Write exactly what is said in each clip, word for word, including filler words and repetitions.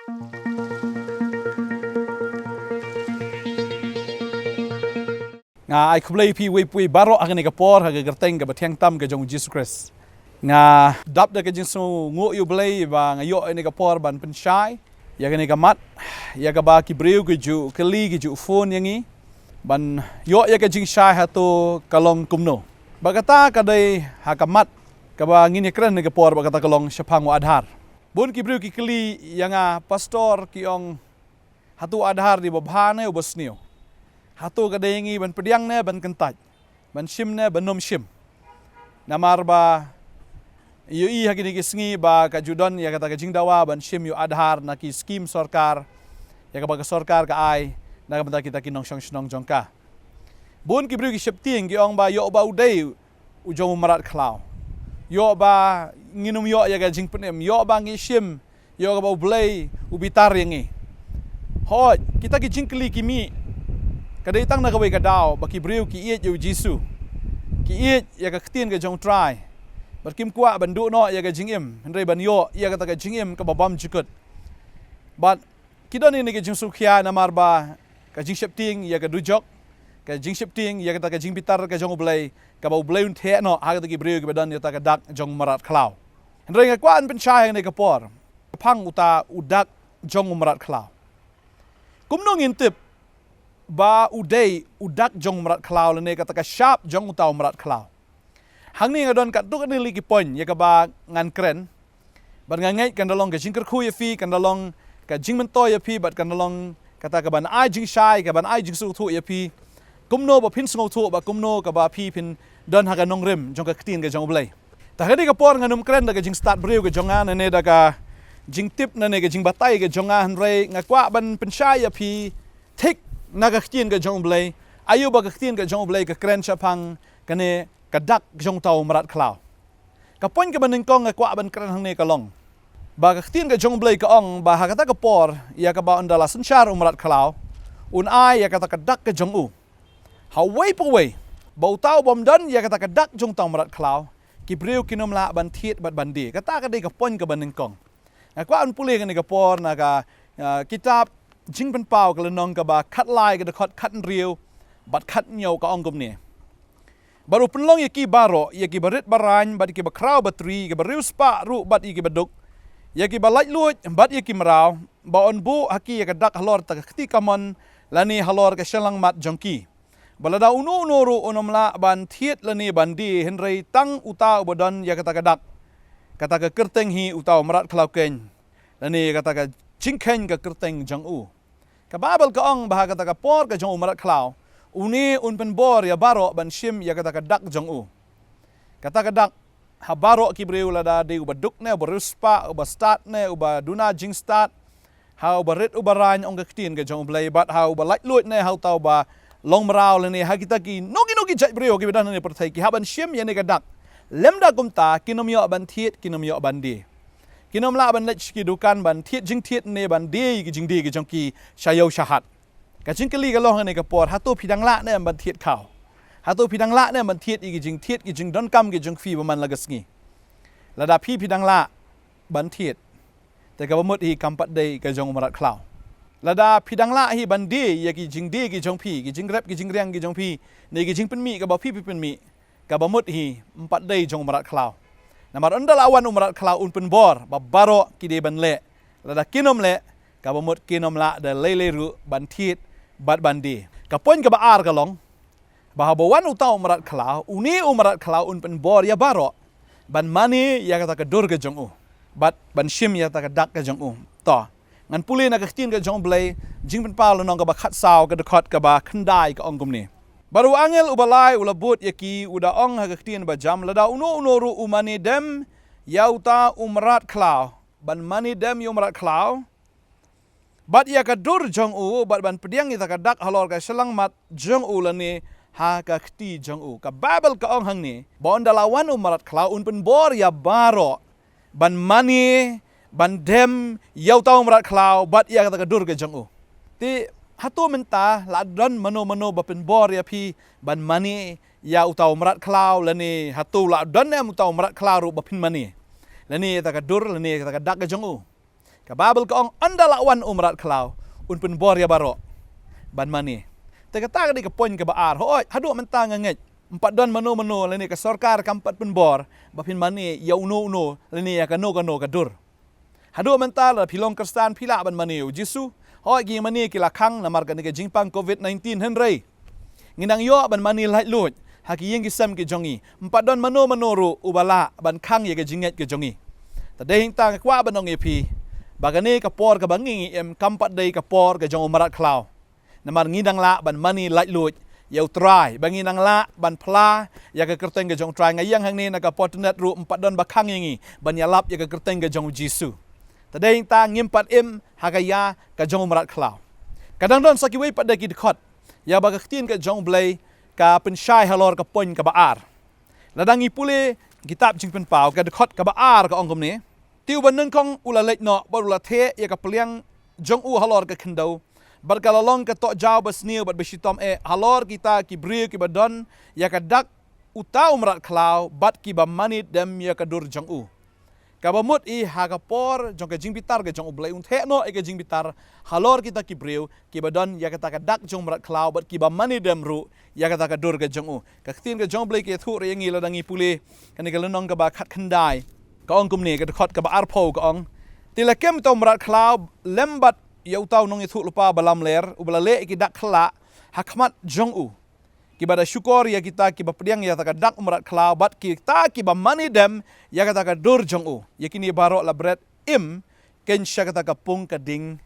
Nga ai khublei phi wei phi wei baroh ha kane ka por ha ka kyrteng kaba thiang tam ka jong u Jisu Khrist. Nga dap da ka jingsngew nguh ïa u Blei ba nga ïoh ïa kane ka por ban pynshai ïa kane ka mat, ïa kaba ki briew ki ju kylli, ki ju phone ïa ngi ban ïoh ïa ka jingshai hato ka long kumno. Ba kata ka dei ha ka mat kaba ngin ïa kren ha kane ka por, ba kata ka long shaphang u Aadhaar. Bun ki briew ki kylli ïa nga, Pastor, ki ong, hato u Aadhaar dei uba bha ne uba sniew? Hato ka dei ïa ngi ban pdiang ne ban kyntait, ban shim ne ban ym shim? Namar ba ïohi ha kine ki sngi ba ka ju don ïa kata ka jingdawa ban shim ïa u Aadhaar na ki skim sorkar, ïa kaba ka sorkar ka ai na ka bynta kita ki nongshong shnong jong ka. Bun ki briew ki sheptieng, ki ong ba ïoh ba u dei u jong u mrad khlaw, ïoh ba ngin ym ïoh ïa ka jingpynim, ïoh ba ngi shim ïoh kaba u Blei u bitar ïa ngi. Hooid, kita ki jingkylli ki mih, ka dei tang na kawei ka daw ba ki briew ki ïeit ïa u Jisu, ki ïeit ïa ka ktien ka jong u Trai, bad kim kwah ban duh noh ïa ka jingim, hynrei ban ïoh ïa kata ka jingim kaba bymjukut. Bad ki don ïa kane ka jingsngewkhia namar ba ka jingsheptieng ïa ka dujok, ka jingsheptieng ïa kata ka jingbitar ka jong u Blei, kaba u Blei un theh noh ha kita ki briew kiba don ïa kata ka dak jong u mrad khlaw. Hynrei nga kwah ban pynshai ha kane ka por shaphang uta u dak jong u mrad khlaw. Kumno ngin tip ba u dei u dak jong u mrad khlaw lane kata ka shap jong uta u mrad khlaw? Hangne nga don katto katne ki point ïa kaba ngan kren. Bad nga ngeit kan da long ka jingkyrkhu ïa phi, kan da long ka jingmyntoi ïa phi, bad kan da long kata kaban ai jingshai, kaban ai jingsngewthuh ïa phi, kumno ba phin sngewthuh, bad kumno kaba phi phin don ha ka nongrim jong ka ktien ka jong u Blei. Te ha kane ka por ngan ym kren da ka jingstad briew ka jong nga, ne da ka jingtip, ne ka jingbatai ka jong nga, hynrei nga kwah ban pynshai ïa phi thik na ka ktien ka jong u Blei, aïu ba ka ktien ka jong u Blei ka kren shaphang kane ka dak jong uta u mrad khlaw. Ka point kaba nyngkong nga kwah ban kren hangne ka long ba ka ktien ka jong u Blei ka ong ba ha kata ka por ïa kaba un da la synshar u mrad khlaw, un ai ïa kata ka dak ka jong u. Ha uwei pa uwei, ba uta u bym don ïa kata ka dak jong uta u mrad khlaw, ki briew kin ym lah ban thied bad ban die. Kata ka dei ka point kaba nyngkong. Nga kwah ban pule ha kane ka por na ka, ah, kitab Jingpynpaw ka lynnong kaba khatlai, ka dkhot khathynriew bad khathynñiew, ka ong kumne: Bad u pynlong ïa ki baroh, ïa ki barit baraiñ bad ïa ki bakhraw batri, ïa ki bariewspah ruh bad ïa ki baduk, ïa ki balaitluid bad ïa ki mraw, ba un buh ha ki ïa ka dak halor kata ka kti kamon lane halor ka shyllangmat jong ki. Ba lada uno uno ruh un ym lah ban thied lane ban die, hynrei tang uta uba don ïa kata ka dak, kata ka kyrteng hi uta u mrad khlaw keiñ, lane kata ka jingkheiñ ka kyrteng jong u. Ka Baibl ka ong ba ha kata ka por ka jong u mrad khlaw, une un pynbor ïa baroh ban shim ïa kata ka dak jong u. Kata ka dak, ha baroh ki briew, lada dei u baduk ne u bariewspah, u bastad ne u baduna jingstad, ha u barit u baraiñ, ong ka ktien ka jong u Blei, bad ha u balaitluid ne ha uta uba long mraw lane ha kita ki no ki no ki jait briew kiba don ha kane ka pyrthei, ki hap ban shim ïa kane ka dak. Lymda kumta kin ym ïoh ban thied, kin ym ïoh ban die. Kin ym lah ban leit sha ki dukan ban thied jingthied ne ban die ïa ki jingdie ki jong ki sha ïew sha hat. Ka jingkylli ka long ha kane ka por, hato phi dang lah ne em ban thied khaw? Hato phi dang lah ne em ban thied ïa ki jingthied, ki jingdonkam ki jong phi ba man la ka sngi? Lada phi phi dang lah ban thied, te kaba mut hi kam pat dei ka jong u mrad khlaw. Lada phi dang lah hi ban die ïa ki jingdie ki jong phi, ki jingrep ki jingriang ki jong phi, ne ki jingpynmih kaba phi phi pynmih, kaba mut hi ym pat dei jong u mrad khlaw. Namar ynda la wan u mrad khlaw un pynbor ba baroh ki dei ban leh. Lada kin ym leh, kaba mut kin ym lah da lei lei ruh ban thied bad ban die. Ka point kaba ar ka long ba haba wan uta u mrad khlaw, une u mrad khlaw un pynbor ïa baroh ban mane ïa kata ka dur ka jong u, bad ban shim ïa kata ka dak ka jong u. To, ngan pule na ka ktien ka jong u Blei, Jingpynpaw lynnong kaba khatsaw, ka dkhot kaba khyndai, ka ong kumne: Bad u angel uba lai u la bud ïa ki, u da ong ha ka ktien bajam, lada uno uno ruh u mane dem ïa uta u mrad khlaw, ban mane dem ïa u mrad khlaw, bad ïa ka dur jong u, bad ban pdiang ïa kata ka dak halor ka shyllangmat jong u lane ha ka kti jong u. Ka Baibl ka ong hangne ba ynda la wan u mrad khlaw un pynbor ïa baroh ban mane, ban dem ïa uta u mrad khlaw bad ïa kata ka dur ka jong u. Te hato mynta la don mano mano ba pynbor ïa phi ban mane ïa uta u mrad khlaw, lane hato la don em uta u mrad khlaw ruh ba phin mane, lane ïa kata ka dur lane ïa kata ka dak ka jong u? Ka Baibl ka ong, ynda la wan u mrad khlaw, un pynbor ïa baroh ban mane. Te kata ka dei ka point kaba ar. Hooid, haduh mynta nga ngeit, ym pat don mano mano lane ka sorkar kam pat pynbor ba phin mane ïa uno uno lane ïa kano kano ka dur. Haduh mynta lada phi long Khristan phi lah ban mane ïa u Jisu. Hooid, ki mane ki la khang namar kane ka jingpang covid nineteen, hynrei ngi nang ïoh ban mane laitluid ha ki ïing ki sem ki jong ngi. Ym pat don mano mano ruh uba lah ban khang ïa ka jingngeit ka jong ngi. Te dei hangta nga kwah ban ong ïa phi ba kane ka por kaba ngi ngi im kam pat dei ka por ka jong u mrad khlaw. Namar ngi nang lah ban mane laitluid ïa u Trai, ba ngi nang lah ban phla ïa ka kyrteng ka jong u Trai. Nga ïeng hangne na ka por tynat ruh ym pat don ba khang ïa ngi ban ïalap ïa ka kyrteng ka jong u Jisu. Te dei hangta ngim pat im ha ka ïa ka jong u mrad khlaw. Ka dang don sa kiwei pat de ki dkhot ïa ba ka ktien ka jong u Blei ka pynshai halor ka point kaba ar. Lada ngi pule kitab Jingpynpaw, ka dkhot kaba ar ka ong kumne: Te uba nyngkong u la leit noh bad u la theh ïa ka pliang jong u halor ka khyndew, bad ka la long ka tohjaw basniew bad bashitom eh halor kita ki briew kiba don ïa ka dak uta u mrad khlaw bad kiba mane dem ïa ka dur jong u. Kaba mut hi, ha ka por jong ka jingbitar ka jong u Blei un theh noh ïa ka jingbitar halor kita ki briew kiba don ïa kata ka dak jong u mrad khlaw bad kiba mane dem ruh ïa kata ka dur ka jong u. Ka ktien ka jong u Blei ka ïathuh ruh ïa ngi lada ngi pule kane ka lynnong kaba khatkhyndai, ka ong kumne, ka dkhot kaba arphew ka ong: Te la kem uta u mrad khlaw lem bad ïa uta u nongïathuhlypa ba lamler uba la leh ïa ki dak khyllah ha khmat jong u, kiba da shukor ïa kita kiba pdiang ïa kata ka dak u mrad khlaw bad kita kiba mane dem ïa kata ka dur jong u. Ïa kine baroh la bret im keiñ sha kata ka pung ka ding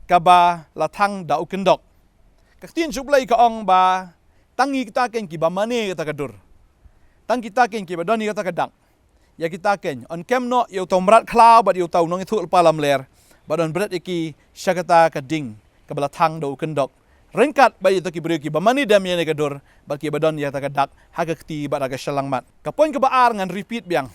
kaba la thang da u kyndok. Ka ktien jong u Blei ka ong ba tang ïa kita keiñ kiba mane ïa kata ka dur, tang kita keiñ kiba don ïa kata ka dak, ïa kita keiñ yn kem noh ïa uta u mrad khlaw bad ïa uta u nongïathuhlypa lamler, bad yn bret ïa ki sha kata ka ding kaba la thang da u kyndok, ryngkat bad ïa kita ki briew kiba mane dem ïa kane ka dur bad kiba don ïa kata ka dak ha ka kti bad ha ka shyllangmat. Ka point kaba ar ngan repeat biang,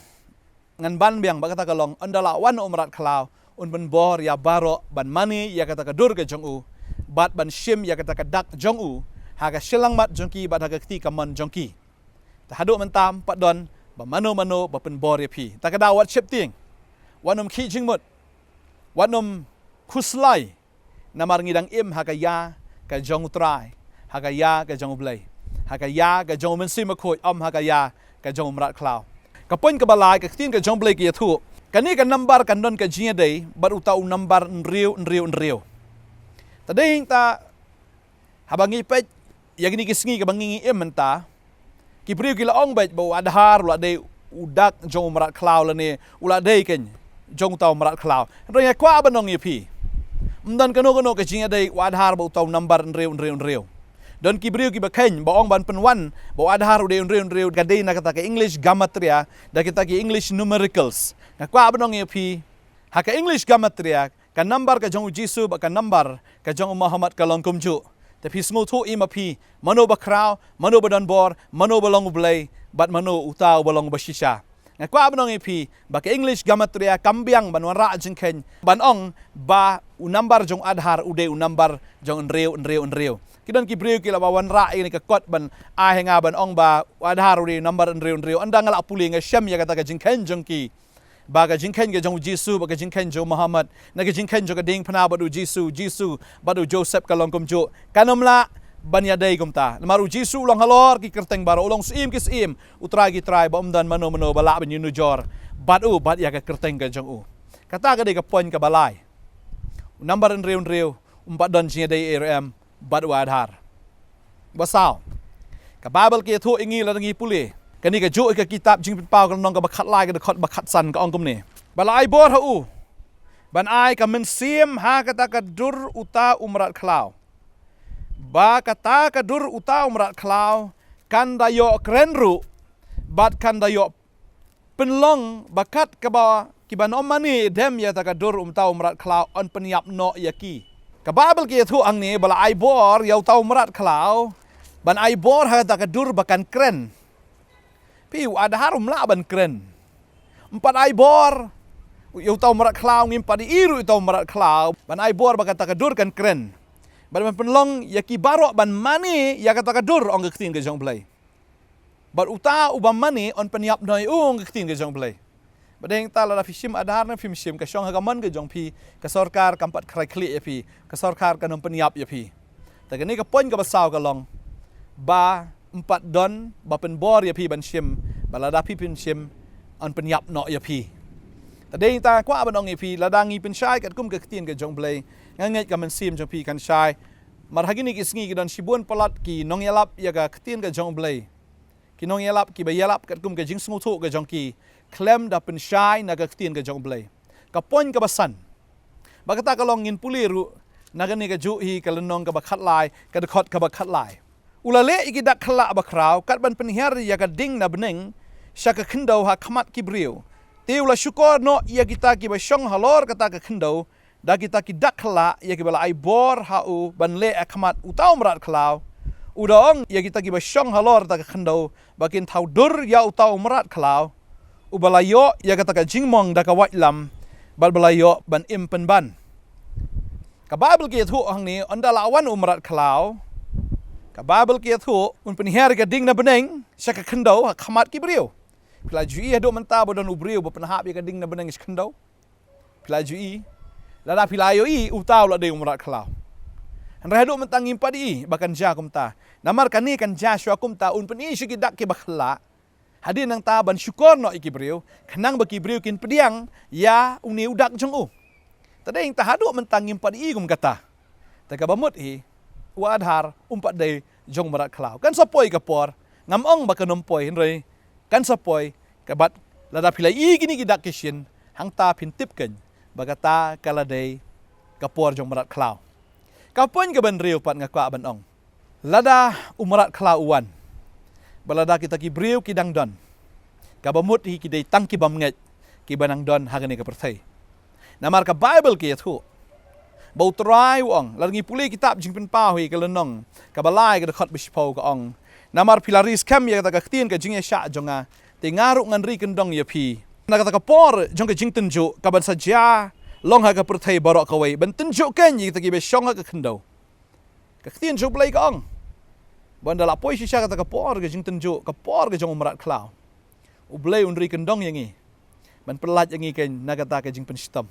ngan ban biang, ba kata ka long, ynda la wan u mrad khlaw un pynbor ïa baroh ban mane ïa kata ka dur ka jong u bad ban shim ïa kata ka dak jong u ha ka shyllangmat jong ki bad ha ka kti kamon jong ki. Te haduh mynta ym pat don ba mano mano ba pynbor ïa phi. Ta ka daw wat sheptieng, wat nym khih jingmut, wat nym khuslai, namar ngi dang im ha ka ïa ka jong u Trai, ha ka ïa ka jong u Blei, ha ka ïa ka jong u Mynsiem Bakhuid, ym ha ka ïa ka jong u mrad khlaw. Ka point kaba lai, ka ktien ka jong u Blei ka ïathuh, kane ka number kan don ka jingïadei bad uta u number hynriew hynriew hynriew. Te dei hangta haba ngi peit ïa kine ki sngi kaba ngi ngi im mynta, ki briew ki la ong beit ba u Aadhaar u la dei u dak jong u mrad khlaw lane u la dei keiñ jong uta u mrad khlaw. Hynrei nga kwah ban ong ïa phi, ym don kano kano ka jingïadei u Aadhaar bad uta u number hynriew hynriew hynriew. Don ki briew kiba kheiñ ba ong ban pynwan ba u Aadhaar u dei hynriew hynriew ka dei na kata ka English gematria da kita ki English numericals. Nga kwah ban ong ïa phi, ha ka English gematria, ka number ka jong u Jisu bad ka number ka jong u Muhammad ka long kumjuh. Te phi sngewthuh hi ma phi mano ba khraw, mano ba don bor, mano ba long u Blei bad mano uta uba long ba shisha. Nga kwah ban ong ïa phi ba ka English gematria kam biang ban wanrah jingkheiñ ban ong ba u number jong u Aadhaar u dei u number jong hynriew hynriew hynriew. Ki don ki briew ki la ba wanrah ïa kane ka kot ban ai ha nga ban ong ba u Aadhaar u dei u number hynriew hynriew. Ynda nga la pule nga shem ïa kata ka jingkheiñ jong ki, ba ka jingkheiñ ka jong u Jisu bad ka jingkheiñ jong u Muhammad, na ka jingkheiñ jong ka diengphna bad u Jisu, Jisu bad u Joseph ka long kumjuh, kan ym lah ban ïadei kumta. Namar u Jisu u long halor ki kyrteng baroh, u long Syiem ki syiem, u Trai ki trai, ba ym don mano mano ba lah ban ïanujor bad u bad ïa ka kyrteng ka jong u. Kata ka dei ka point kaba lai. U number hynriew hynriew um pat don jingïadei ei ruh em bad u Aadhaar. Ba saw, ka Baibl ka ïathuh ïa ngi lada ngi pule kane kajuh ka kitab Jingpynpaw ka lynnong kaba khatlai ka dkhot ba khatsan, ka ong kumne: Ba la ai bor ha u ban ai ka mynsiem ha kata ka dur uta u mrad khlaw, ba kata ka dur uta u mrad khlaw kan da ïoh kren ruh bad kan da ïoh pynlong ba kat kaba kiba ym mane dem ïa kata ka dur uta u mrad khlaw yn pynïap noh ïa ki. Ka Baibl ka ïathuh hangne ba la ai bor ïa uta u mrad khlaw ban ai bor ha kata ka dur ba kan kren. Phi, u Aadhaar um lah ban kren. Ym pat ai bor ïa uta u mrad khlaw, ngim pat ïohi ruh ïa uta u mrad khlaw ban ai bor ba kata ka dur kan kren bad ban pynlong ïa ki baroh ban mane ïa kata ka dur, ong ka ktien ka jong u Blei. Bad uta uba mane yn pynïap noh ïa u, ong ka ktien ka jong u Blei. Ba dei hangta lada phi shim Aadhaar ne phim shim, ka shong ha ka mon ka jong phi, ka sorkar kam pat khreh khlieh ïa phi, ka sorkar kan ym pynïap ïa phi. Te kane ka point kaba saw ka long ba ym pat don ba pynbor ïa phi ban shim, ba lada phi phin shim yn pynïap noh ïa phi. Te dei hangta kwah ban ong ïa phi, lada ngi pynshai katkum ka ktien ka jong U Blei, nga ngeit ka mynsiem jong phi kan shai. Mar ha kine ki sngi ki don shibun palat ki nongïalap ïa ka ktien ka jong U Blei, ki nongïalap kiba ïalap katkum ka jingsngewthuh ka jong ki khlem da pynshai na ka ktien ka jong U Blei. Ka point kaba san, ba kata ka long, ngin pule ruh na kane kajuh hi ka lynnong kaba khatlai, ka dkhot kaba khatlai. U la leh ïa ki dak khyllah bakhraw kat ban pynhiar ïa ka ding na bneng sha ka khyndew ha khmat ki briew. Te u la shukor noh ïa kita kiba shong halor kata ka khyndew da kita ki dak khyllah ïa kiba la ai bor ha u ban leh ha khmat uta u mrad khlaw. U da ong ïa kita kiba shong halor kata ka khyndew ba kin thaw dur ïa uta u mrad khlaw, uba la ïoh ïa kata ka jingmong da ka waitlam, bad ba la ïoh ban im pynban. Ka Baibl ka ïathuh hangne, ynda la wan u mrad khlaw, ka Baibl ka ïathuh un pynhiar ïa ka ding na bneng sha ka khyndew ha khmat ki briew. Phi la ju ïohi haduh mynta ba don u briew ba pynhap ïa ka ding na bneng sha khyndew? Phi la ju ïohi? Lada phi la ïohi, uta u la dei u mrad khlaw. Hynrei haduh mynta ngim pat ïohi ba kan jia kumta. Namar kane kan jia shuwa kumta, un pyni sha ki dak kiba khyllah, hadien nangta ban shukor noh ïa ki briew, khnang ba ki briew kin pdiang ïa une u dak jong u. Te dei hangta haduh mynta ngim pat ïohi kum kata. Te kaba mut hi, u Aadhaar um pat dei jong u mrad khlaw. Kan sa poi ka por, ngam ong ba kan ym poi, hynrei kan sa poi, ka bad lada phi la ïohi kine ki dak ki shin, hangta phin tip keiñ ba kata ka la dei ka por jong u mrad khlaw. Ka point kaba hynriew pat nga kwah ban ong, lada u mrad khlaw u wan, ba lada kita ki briew ki dang don, kaba mut hi ki dei tang ki bym ngeit kiba nang don ha kane ka pyrthei. Namar ka Baibl ka ïathuh ba U Trai u ong, lada ngi pule kitab Jingpynpaw hi ka lynnong kaba lai ka dkhot ba shiphew ka ong, namar phi la ri skhem ïa kata ka ktien ka jingïaishah jong nga, te nga ruh ngan ri kyndong ïa phi na kata ka por jong ka jingtynjuh kaban sa jia long ha ka pyrthei baroh kawei, ban tynjuh keiñ ïa kita kiba shong ha ka khyndew. Ka ktien jong U Blei ka ong ba ynda la poi shisha kata ka por ka jingtynjuh, ka por ka jong u mrad khlaw, U Blei un ri kyndong ïa ngi ban pyllait ïa ngi keiñ na kata ka jingpynshitom.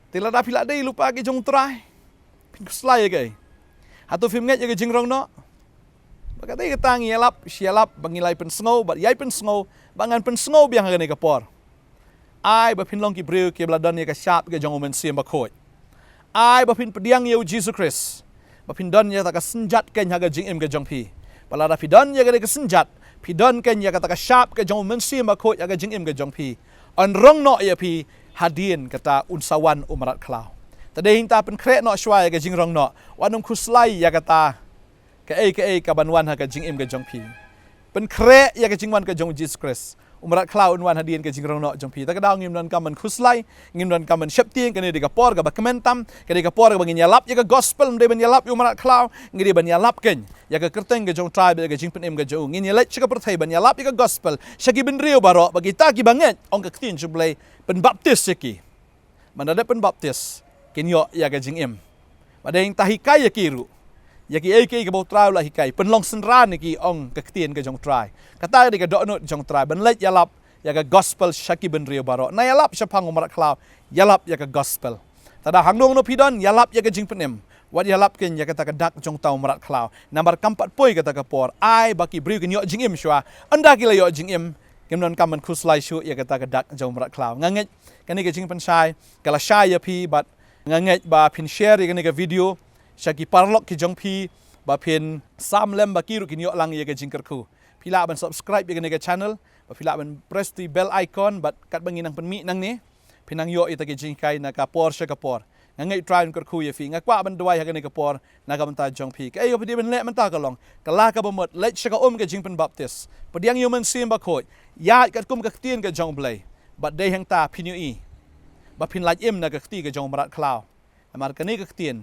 Te lada phi la dei lypa ki jong U Trai, phin khuslai ïa kaei? Hato phim ngeit ïa ka jingrong noh? Ba ka dei kata ngi ïalap shi ïalap ba ngi la ïai pynsngew bad ïai pynsngew bad ngan pynsngew biang ha kane ka por. Ai ba phin long ki briew kiba la don ïa ka shap ka jong u Mynsiem Bakhuid. Ai ba phin pdiang ïa u Jisu Khrist, ba phin don ïa kata ka synjat keiñ ha ka jingim ka jong phi. Ba lada phi don ïa kata ka synjat, phi don keiñ ïa kata ka shap ka jong u Mynsiem Bakhuid ha ka jingim ka jong phi, yn rong noh ïa phi hadien kata un sa wan u mrad khlaw. Te dei hangta pynkhreh noh shuwa ïa ka jingrong noh, wat nym khuslai ïa kata kaei kaei kaban wan ha ka jingim ka jong phi. Pynkhreh ïa ka jingwan ka jong u Jisu Khrist. U mrad khlaw un wan hadien ka jingrong noh jong phi. Te ka daw ngim donkam ban khuslai, ngim donkam ban sheptieng, kane dei ka por kaba kmen tam, kane dei ka por kaba ngin ïalap ïa ka gospel, ym dei ban ïalap ïa u mrad khlaw, ngi dei ban ïalap keiñ ïa ka kyrteng ka jong U Trai bad ïa ka jingpynim ka jong u. Ngin ïaleit sha ka pyrthei ban ïalap ïa ka gospel sha ki briew baroh, ba kita kiba ngeit, ong ka ktien jong U Blei, pynbaptis ïa ki. Ba ynda dep pynbaptis, kin ïoh ïa ka jingim. Ba dei hangta hikai ïa ki ruh ïa kiei kiei kaba U Trai u la hikai, pynlong synran ïa ki, ong ka ktien ka jong U Trai. Kata ka dei ka dohnud jong U Trai, ban leit ïalap ïa ka gospel sha ki briew baroh. Ym ïalap shaphang u mrad khlaw, ïalap ïa ka gospel. Te da hangno hangno phi don, ïalap ïa ka jingpynim. Wat ïalap keiñ ïa kata ka dak jong uta u mrad khlaw, namar kam pat poi kata ka por. Ai ba ki briew kin ïoh jingim shuwa. Ynda ki la ïoh jingim, kim donkam ban khuslai shuh ïa kata ka dak jong u mrad khlaw. Nga ngeit kane ka jingpynshai ka la shai ïa phi, bad nga ngeit ba phin share ïa kane ka video sha ki paralok ki jong phi, ba phin sam lem ba ki ruh kin ïoh lang ïa ka jingkyrkhu. Phi lah ban subscribe ïa kane ka channel, ba phi lah ban press ïa u bell icon, bad katba ngi nang pynmih nangne, phin nang ïoh ïa kita ki jinghikai na ka por sha ka por. Nga ngeit U Trai un kyrkhu ïa phi. Nga kwah ban duwai ha kane ka por na ka bynta jong phi. Kaei kaba phi dei ban leh mynta ka long, kylla kaba mut, leit sha ka um ka jingpynbaptis, pdiang ïa u Mynsiem Bakhuid, ïaid katkum ka ktien ka jong U Blei, bad dei hangta phin ïohi ba phin lait im na ka kti ka jong u mrad khlaw. Namar kane ka ktien,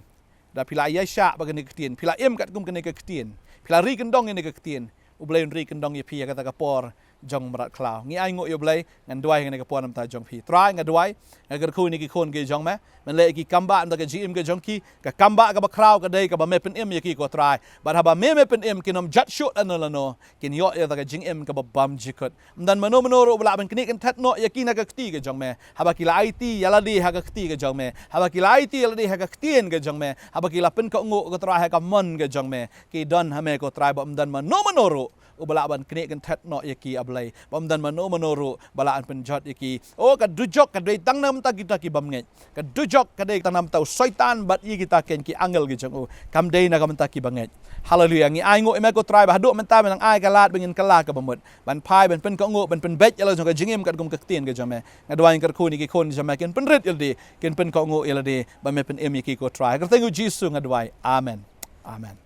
da phi la ïaishah bad kane ka ktien, phi la im katkum kane ka ktien, phi la ri kyndong ïa kane ka ktien, U Blei un ri kyndong ïa phi ïa kata ka por jong mrad khlaw. Ngi ai nguh ïa U Blei, ngan duwai ha kane ka por namar jong phi. Trai, nga duwai, nga kyrkhu ïa ki khun ki jong me, men leh ïa ki kam ba namar ka jingim ka jong ki, ka kam ba kaba khraw ka dei kaba me pynim ïa ki ko Trai. Bad haba me me pynim kin ym jot shuh lano lano, kin ïoh ïa ka jingim kaba bymjukut. Ym don mano mano ruh ba lah ban knieh kynthet noh ïa ki na ka kti ka jong me. Haba ki la aiti ïa lade ha ka kti ka jong me. Haba ki la aiti ïa lade ha ka ktien ka jong me. Haba ki la pynkohnguh ko Trai ha ka mon ka jong me. Ki don ha me ko Trai, ba ym don mano mano ruh uba lah ban knieh kynthet noh ïa ki, A Blei. Ba ym don mano mano ruh ba lah ban pynjot ïa ki. O, ka dujok ka dei tang na ka bynta kita ki bymngeit. Ka dujok ka dei tang na ka bynta u Soitan bad ïa kita ken ki angel ki jong u. Kam dei na ka bynta ki bangeit. Haleluia. Ngi ai nguh ïa me ko Trai ba haduh mynta me nang ai ka lad ba ngin kylla ka bamut. Ban phai, ban pynkohnguh, ban pynbeit ïa la jong ka jingim katkum ka ktien ka jong me. Nga duwai, nga kyrkhu ïa ki khun jong me kin pynrit ïa lade, kin pynkohnguh ïa lade, ba me pynim ïa ki ko Trai. Ha ka kyrteng U Jisu nga duwai. Amen. Amen.